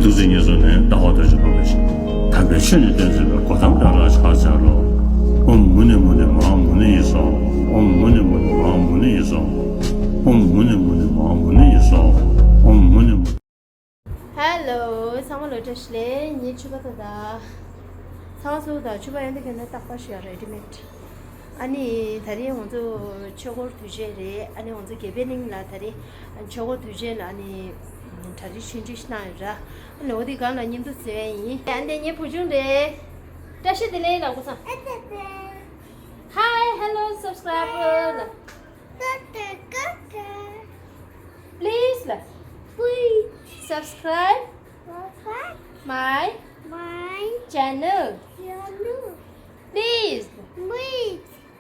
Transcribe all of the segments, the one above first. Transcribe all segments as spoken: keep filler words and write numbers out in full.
ཐུགས་རྗེ་ཉེར་བཟུང་ནས་ལྟ་བ་ལྟ་ཅི་འཕགས་པའི་ཞིང་། དམ་པའི་ཆོས་ནི་སྟོན་མཛད་པའི་གོ་ཏམ་བདག་ལ་ཕྱག་འཚལ་ལོ། ཨོཾ་མུ་ནེ་མུ་ནེ་མ་ཧཱ་མུ་ནེ་ཡེ་སྭཱ་ཧཱ། ཨོཾ་མུ་ནེ་མུ་ནེ་མ་ཧཱ་མུ་ནེ་ཡེ་སྭཱ་ཧཱ། ཨོཾ་མུ་ནེ་མུ་ནེ་མ་ཧཱ་མུ་ནེ་ཡེ་སྭཱ་ཧཱ། ཨོཾ་མུ་ནེ་མུ། ཧེ་ལོ། ཚང་མ་ལ་བཀྲ་ཤིས་བདེ་ལེགས། ངའི་ཕྱུ་པ་ད་ད། ཚང་མ་སུ་ད་ཕྱུ་པ་ཡོན་ཏན་གྱོན་ན་རྟག་པར་ཞུ་ཡ་རེ་ཌི་མེད། ཨ་ནི་ད་རེས་ང་ཚོ་ཆོས་འཁོར་དུས་ཆེན་རེད། ཨ་ནི་ང་ཚོ་དགེ་འཕེལ་གླིང་ལ་ད་རེས་ཆོས་འཁོར་དུས་ཆེན་ལ་ཨ་ནི་གྲ་སྒྲིག་ཆུང་ཆུང་ཞིག་གནང་ཡོད་ར། ཨ་ནི་འོ་དེ་སྒང་ལ་མཉམ་དུ་འཛུལ་ཡ་ཡིན། ཨ་ནི་ངའི་བུ་ཆུང་རེད། བཀྲ་ཤིས་བདེ་ལེགས་ལ་སྐུ་ཚང་། Hi hello subscriber ལ། Please ལ། Please subscribe my channel. Please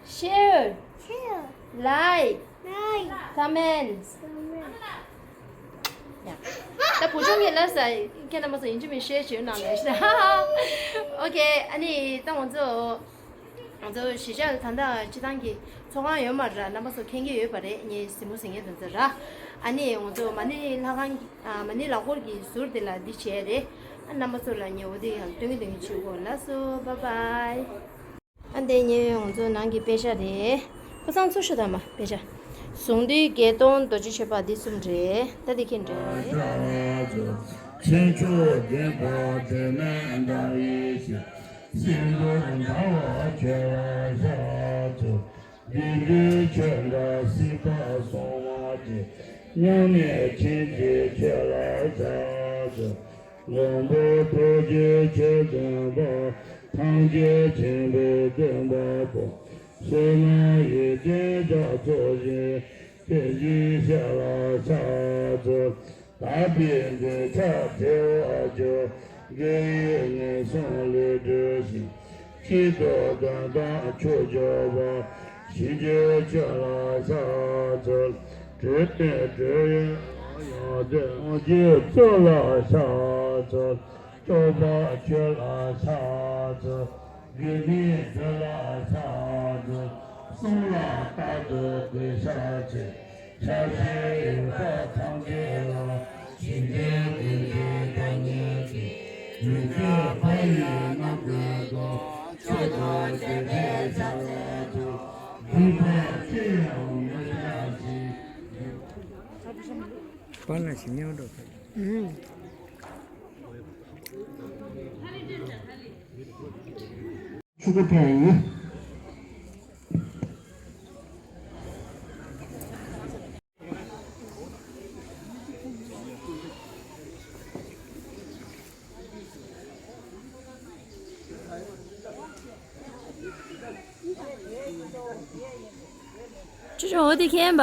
share, like, comments. ཡ། ད་བུ་ཆུང་གི་ལབ་ས་ཁྱེད་རྣམ་པ་ཚོ་ཡིན་གཅིག་མིན་གཅིག་ཤེར་བྱེད་གནང་ལེ་ཤ། ཨོ་ཁེ། ཨ་ནི་ད་ང་ཚོ་ང་ཚོ་གཞིས་ཆགས་ད་ལྟ་སྤྱི་བཏང་གི་ཚོགས་ཁང་ཡོད་མ་རེད། རྣམ་པ་ཚོ་མཁྱེན་གྱི་ཡོད་པ་རེད། ངས་གཟིགས་མོ་གཟིགས་མཁན་དེ་ཚོ་ར། ཨ་ནི་ང་ཚོ་མ་ཎི་ལྷ་ཁང་གི་ཨ་མ་ཎི་ལག་འཁོར་གྱི་ཟུར་དེ་ལ་འདི་བྱས་རེད། ཨ་རྣམ་པ་ཚོ་ལ་ངས་འོ་དེ་ཡང་སྟོན་གྱི་སྟོན་གྱི་བྱེད་དགོས། ལགས་སོ། Bye bye. ཨ་འདི་ཉེ་བའི་ང་ཚོ་ནང་གི་དཔེ་ཆ་རེད། ཁོ་ཚང་ཚུར་ཤོག་དང་མ་དཔེ་ཆ། གཟུངས་འདུས་བརྒྱད་སྟོང་རྡོ་རྗེ་མཆོད་པ་འདི་གསུམ་རེད། ད་འདི་ཁྱེད་འདྲ་རེད། ཆོས་མཆོག་བདེན་པ་དྲི་མེད་ཟླ་བའི་ཞལ། སྲིད་མཚོར་འདྲ་བ་ཁྱོད་ལ་ཕྱག་འཚལ། བདེན་བཞིའི་ཆོས་འདྲ་སྲིད་པ་གསུམ་མ་སྐྱེས། མཉམ་མེད་མཁྱེན་ཅིང་ཁྱོད་ལ་ཕྱག་འཚལ། མགོན་པོ་ཐུགས་རྗེའི་ཆོས་སྟོན་པ། ཐམས་ཅད་མཁྱེན་པའི་སྟོན་པ་པོ། བསོད་ནམས་ཡོན་ཏན་རྒྱ་མཚོ་བཞིན། དེ་བཞིན་གཤེགས་ལ་ཕྱག་འཚལ། དག་པའི་འདོད་ཆགས་བྲལ་བར་གྱུར། དགེ་བའི་ངན་སོང་ལས་གྲོལ་ཞིང་། སྐྱིད་སྡུག་དོན་དམ་ཆོས་སྒྲུབ་པ། གཞི་འགྱུར་ཁྱོད་ལ་ཕྱག་འཚལ། གྲོལ་བསྟན་གྲོལ་ཡུལ་ཡོན་ཏན། དབང་བསྐུར་གཙོ་ལ་ཕྱག་འཚལ། སྐྱོབ་པ་ཁྱོད་ལ་ཕྱག་འཚལ། དགེ་འདུན་སྡེ་ལ་ཕྱག་འཚལ། གསུང་ལ་རྟག་ཏུ་གུས་ཕྱག་བྱེད། ཕྱག་བཞིའི་ཡུལ་དག་ཐམས་ཅད་ལ། ཞིང་དེའི་ཀུན་འདུས་བདག་ཉིད་ཀྱི། ཡུལ་དེར་འཕགས་ཡུལ་རྣམས་ཀུན་ཏུ། མཆོག་ཏུ་གྱུར་པའི་ཕྱག་འཚལ་ལོ། སྡིག་པ་ཅི་ཡང་མི་བྱ་ཞིང་། པཱ་ལགས་ཞིག་མཉམ་འགྲོ་ཐུབ། ཆུ་ཁ་ཕན་ཡིན། ཅོ་ཅོ་འོ་དེ་མཁྱེན་པ།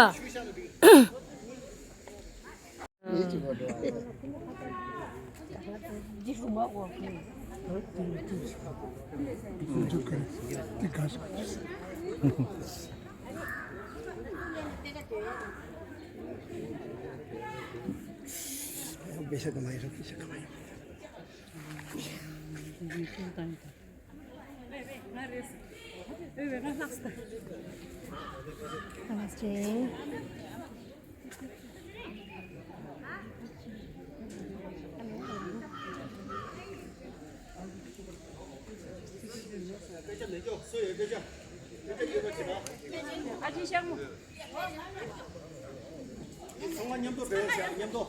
ཚང་མ་མཉམ་དུ་སྦས་བཞག་མཉམ་དུ།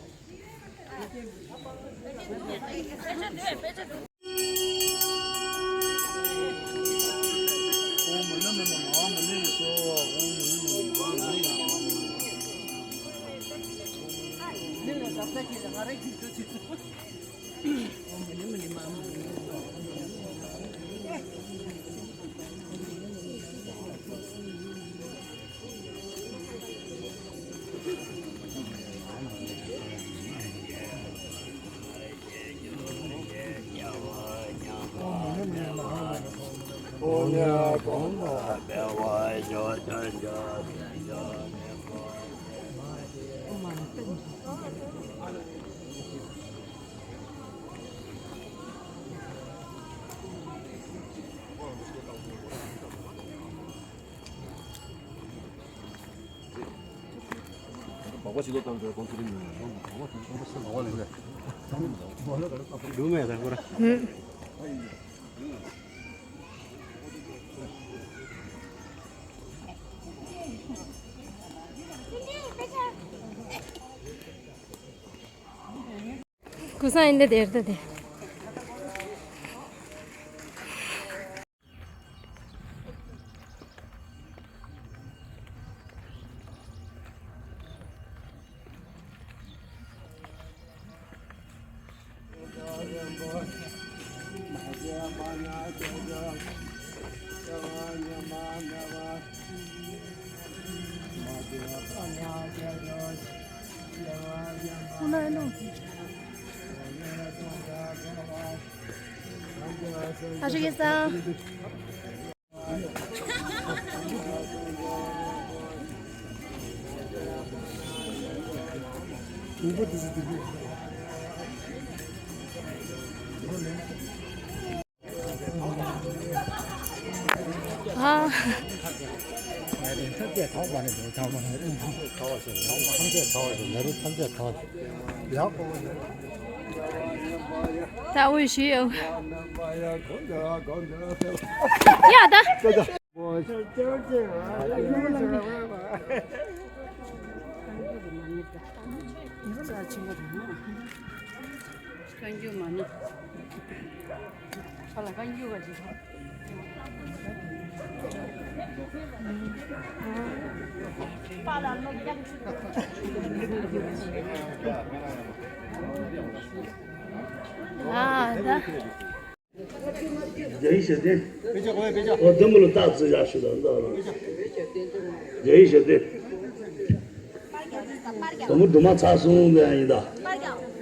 ཀུ་སང་ཡིན་ད་དེར་ད་དེ། ཨ་ཤི་ཀེ་སང་། ཨ། ད་འོ་ཞུ་ཡོད། ཡ་ད། ཨ་ད། རྒྱ་ཡིག་ཞབས་བརྟན། ཨོ་དེ་མོ་ལ་རྟགས་བརྩི་བཞག་ཞུ་དང་འདུག་རྒྱ་ཡིག་ཞབས་བརྟན། དེ་མོ་སྒྲོལ་མ་ཚར་སོང་ནས་ཡིན་ད།